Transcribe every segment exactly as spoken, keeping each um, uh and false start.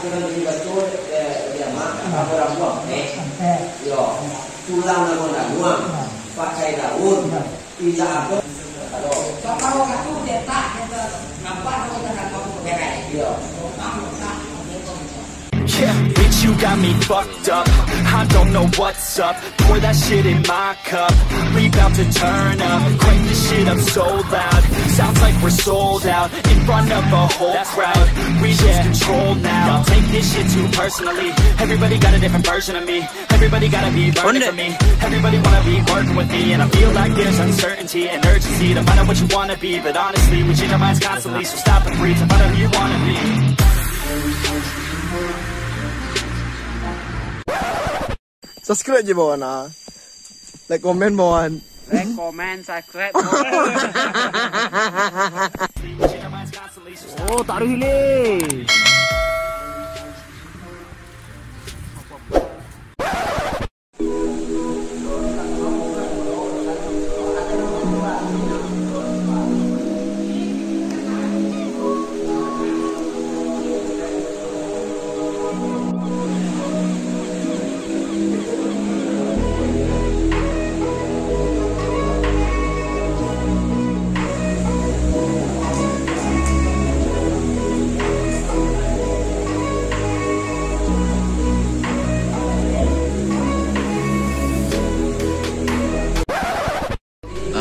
Batua, eh, dia mak, apa rambuang, eh? Yo, tulang namo daguang, pakai daun, indak apa. Kalau katu cetak, kita nampak daun daguang berai. Yo. Yeah, bitch, you got me fucked up. I don't know what's up. Pour that shit in my cup. We bout to turn up. Crank this shit up so loud. Sounds like we're sold out. In front of a whole crowd. We lose control now. Y'all take this shit too personally. Everybody got a different version of me. Everybody gotta be learning from me. Everybody wanna be working with me. And I feel like there's uncertainty and urgency to find out what you wanna be. But honestly, we change our minds constantly. So stop and breathe and find out who you wanna be. Subscribe je bawah nah. Like, komen bawah. Like, comment, subscribe. Oh, taruh hilir.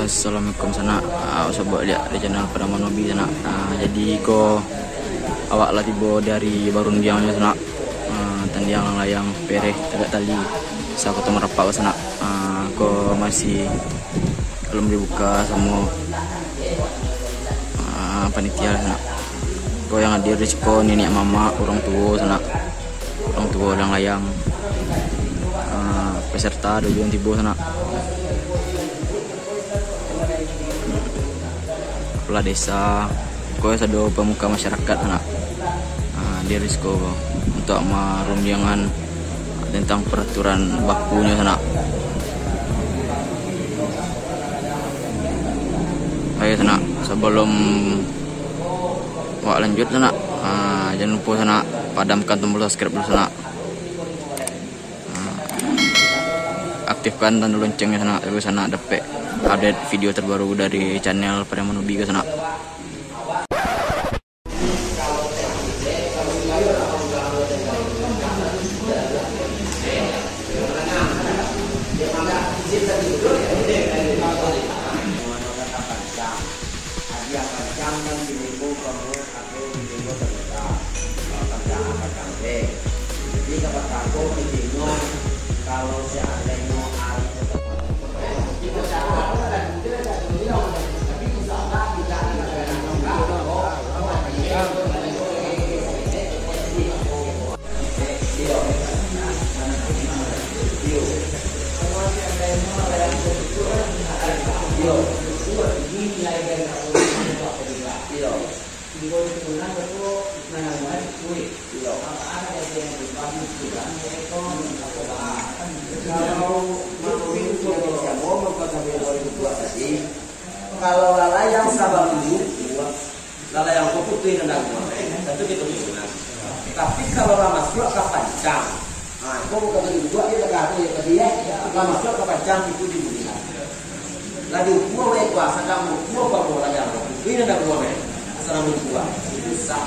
Assalamualaikum sanak. Ah, awak sabuik liak di channel Pariaman Hobi sanak. Ah, jadi ko awak lah tibo dari barundiangnyo sanak. Ah, tandiang layang pereh tagak tali sa-Kota Marapak ko sanak. Ah, ko masih alun dibuka samo, ah, panitia lah sanak. Ko yang hadir di siko niniak mamak, urang tuo sanak. Urang tuo, urang layang, ah, peserta ado juo tibo sanak. Kepala desa, pokoknyo sado pamuka masyarakat sanak. Ah, di Risko untuak marundiangan tentang peraturan bakunyo sanak. Ayo sanak, sabalum awak lanjut sanak, ah, jan lupo sanak padamkan tombol subscribe dulu sanak. Ah, aktifkan tanda loncengnya sanak, biar sanak dapek update video terbaru dari channel Pariaman Hobi ko sanak. Kalau menurut Indonesia Bohong, kalau layang sabab dulu, layang ko putuih nan daguang, tantu kito putuih. Tapi kalau lah masuak ka pancang, ha, ko bukan tadi buat dia dah kata ya tadi ya, lah masuak ka pancang itu di dunia. Lah diukua oleh kuasa kamu, ukua pamuah layang ko putuih nan daguang, asal diukua, itu sah.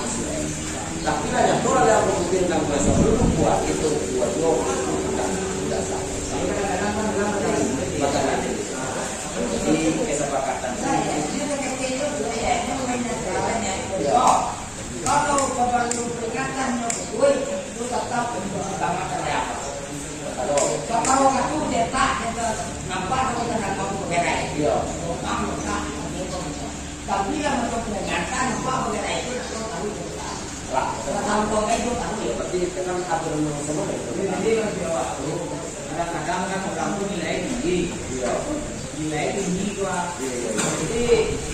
Tapi lah nyato layang ko putuih nan daguang, asal diukua, itu ukua juo, sudah sah. Makanan. Jadi, kesepakatan. Kalau kabaru peringatan nyo bagus, itu tetap untuk utamakan. Kalau, kalau aku cetak, kita nampak aku tentang kamu bergerak. Iya. Tapi yang untuk peringatan, nampak bergerak itu, aku tahu. Lah, kalau tahu kau kan, itu tahu ya. Berarti kita kan aturan yang sama ya. Jadi, kalau di awal tu, kadang-kadang kan orang tu nilai tinggi. Iya. Nilai tinggi tu, ah. Iya, iya, iya. Jadi,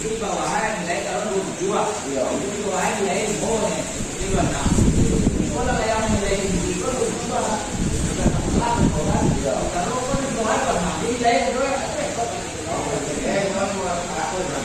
di bawahan nilai kalau dua tujuh, ah. Iya. Itu di bawahan nilai lima, eh. Jadi, dua enam. Kalau yang nilai tinggi tu, dua tujuh, ah. Bukan masalah, kan? Iya. Kalau kau di bawah dua enam, nilai dua, eh, kau tak bisa. Eh, kau dua, aku, kan?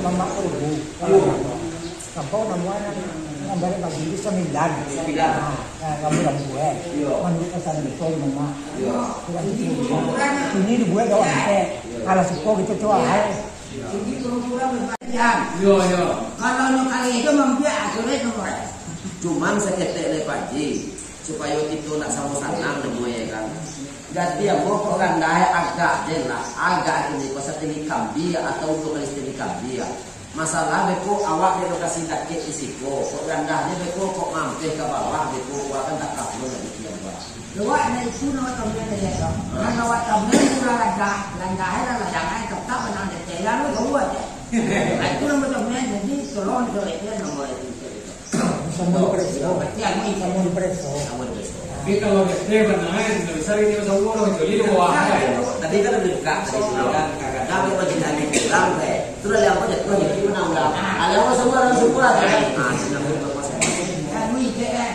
Mamak Perunggu. Iyo. Sampau namonyo, nambah bagi itu sambilan. Sambilan. Nah, nah, rambu-rambu, eh. Iyo. Manuruik pesan itu, Mamak. Iyo. Kurang itu. Ini dibuat daun angkek. Iyo. Kalau suko gitu, tu, ah, eh. Iyo, iyo. Kalau nyo kali itu mambiak, ah, sulit tu, eh. Cuman saketek le, Pak Haji, supayo kito nak samo sanang namonyo, kan. Jadi, ambo kok randah agak je lah, agak ini, pasal tinggi kambia atau untuk kalis tinggi kambia. Masalah beko awak di lokasi dakek di siko, kok randah je beko, kok mampeh ka bawah beko, awak kan tak kaplo nak bikin, Pak. Lawak na itu nama tambian tadi, Kak. Nah, lawak tambian murah randah, randah lah, randah tetap menang detail, lalu jauh aja. Nah, itu nama tambian, jadi tolong disolehkan nama itu. Samo dipareso. Samo dipareso. Tapi kalau dia benar, nggak bisa ini sama orang, jadi wah. Tadi kan udah dekat, tadi sudah kan, kadang-kadang dia masih lagi bilang, eh, itu lah yang apa, jatuh, jadi menang udah. Ada apa semua orang semua, kan? Ah, senang banget, Mas. Kami, eh,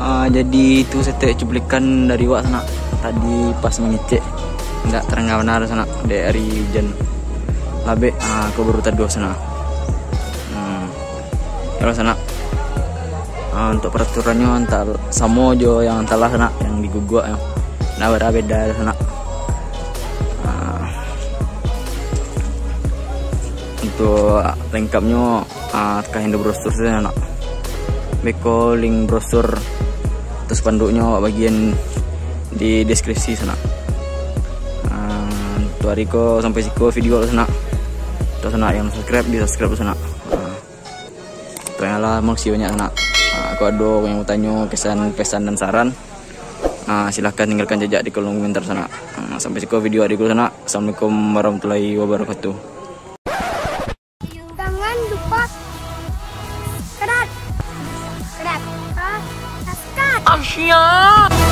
Ah, jadi itu saketek cuplikan dari wak sanak. Tadi pas mangecek, ndak tarangah bana sanak, dek ari ujan labek, ah, ko baru taduah sanak. Hmm. Yo sanak. Ah, untuk peraturannyo antah samo jo yang antah lah sanak, yang di Guguak nyo. Ndak bada beda sanak. Ah. Untuk lengkapnyo, ah, ka Indo Brosur sajo, nak. Beko link brosur atau spanduknyo awak bagian di deskripsi sanak. Ah, tu hari ko sampai siko video lo sanak. Atau sanak yang subscribe, di subscribe sanak. Ah, tu lah, makasih banyak sanak. Ah, kok ado yang mau tanyo, kesan, pesan dan saran, ah, silahkan tinggalkan jejak di kolom komentar sanak. Ah, sampai siko video hari ko sanak. Assalamualaikum warahmatullahi wabarakatuh. Jangan lupa subscribe. Subscribe. Subscribe. Asyik.